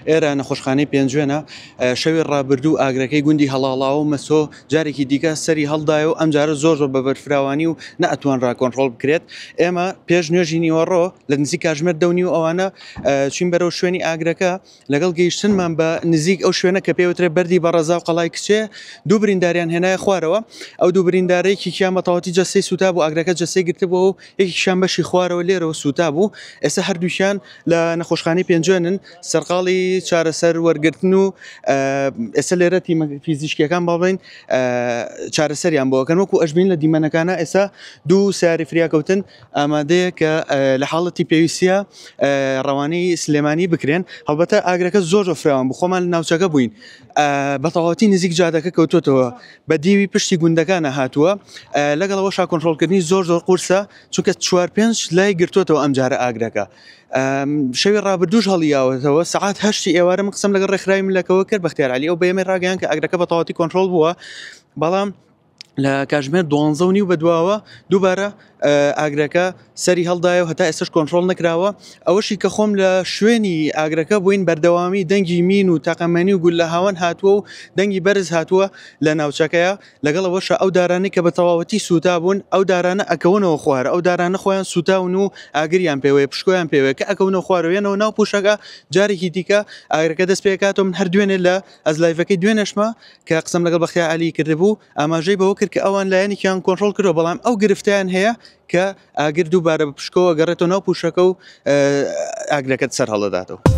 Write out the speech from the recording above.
ئێرە نەخۆشخانەی پێنجوێنە، شەوی ڕابردوو ئاگرەکەی گوندی هەڵاڵاوە و مەسۆ جارێکی دیکە سەری هەڵدایە و ئەمجارە زۆر زۆر بە بەرفراوانی و نەئەتوانرا کۆنتڕۆڵ بکرێت. ئێمە پێش نوێژی نیوەڕۆ لە نزیک کاژمێر دە و نیو ئەوانە چوین بەرەو شوێنی ئاگرەکە، لەگەڵ گەیشتنمان بە نزیک ئەو شوێنە کە پێوترێ بەردی بەڕەزا و قەڵای کچێ، دوو برینداریان هێنایە خوارەوە. ئەو دوو بریندارە یەکێکیان بە تەواوەتی جەستەی سووتابوو، ئاگرەکە جەستەی گرتبووەوە و یەکێکیشیان بەشی خوارەوە لێرەوە سووتابوو. ئێستا هەردووکیان لە نەخۆشخانەی پێنجوێنن سەرقاڵی چارەسەر وەرگرتن و ئێستا لێرە تیمە فیزیشکیەکان با بڵێین چارەسەریان بۆ ئەکەن وەکو ئەشبین لە دیمەنەکانە ئێستا دوو سیاری فریاکەوتن ئامادەیە کە لە حاڵەتی پێویستیە ڕەوانەی سلێمانی بکرێن هەڵبەتە ئاگرەکە زۆر زۆر فراوان بوو خۆمان لە ناوچەکە بووین بە تەواوەتی نزیک جادەکە کەوتوتەوە بە دیوی پشتی گوندەکانە هاتووە لەگەڵەوە شا کۆنترۆڵکردنی زۆر زۆر قورسە چونکە چوار پێنج لای گرتوتەوە ئەم جارە ئاگرەکە شەوی ڕابردووش هەڵیاوەتەوە سەعات هەشتی ئێوارە من قسەم لەگەڵ ڕێکخراوی ملەکەوە کرد بەختیار عەلی ئەو بەیەمەی ڕاگەیان کە ئاگرەکە بە تەواوەتی کۆنترۆڵ بووە بەڵام لە کاژمێر دوانزە و نیو بەدواوە دووبارە ئاگرەکە سەری هەڵدایە و هەتا ئێستش کۆنترۆڵ نەکراوە ئەوەشی کە خۆم لە شوێنی ئاگرەکە بووین بەردەوامی دەنگی مین و تەقەمەنی و گوللە هاوەن هاتووە و دەنگی بەرز هاتووە لە ناوچەکەیە لەگەڵ ئەوەشا ئەو دارانەی کە بە تەواوەتی سووتابوون، ئەو دارانە ئەکەونەوە خوار، ئەو دارانە خۆیان سووتاون و ئاگریان پێوەیە، پشکۆیان پێوەیە، کە ئەکەونەوە خوارەوە یەنەوە ناو پووشەکە، جارێکی دیکە ئاگرەکە دەست پێکاتەوە، من هەر دوێنێ لە ئەز لایڤەکەی دوێنێشما کە قسەم لەگەڵ بەختیار عەلی کردبوو، ئاماژەی بەوە کرد کە ئەوان لایەنێکیان کۆنترۆڵ کردووە، بەڵام ئەو گرفتەیان هەیە کە ئاگر دووبارە بە پشکۆوە گەڕێتەوە ناو پووشەکە و ئاگرەکە سەر هەڵدەداتەوە.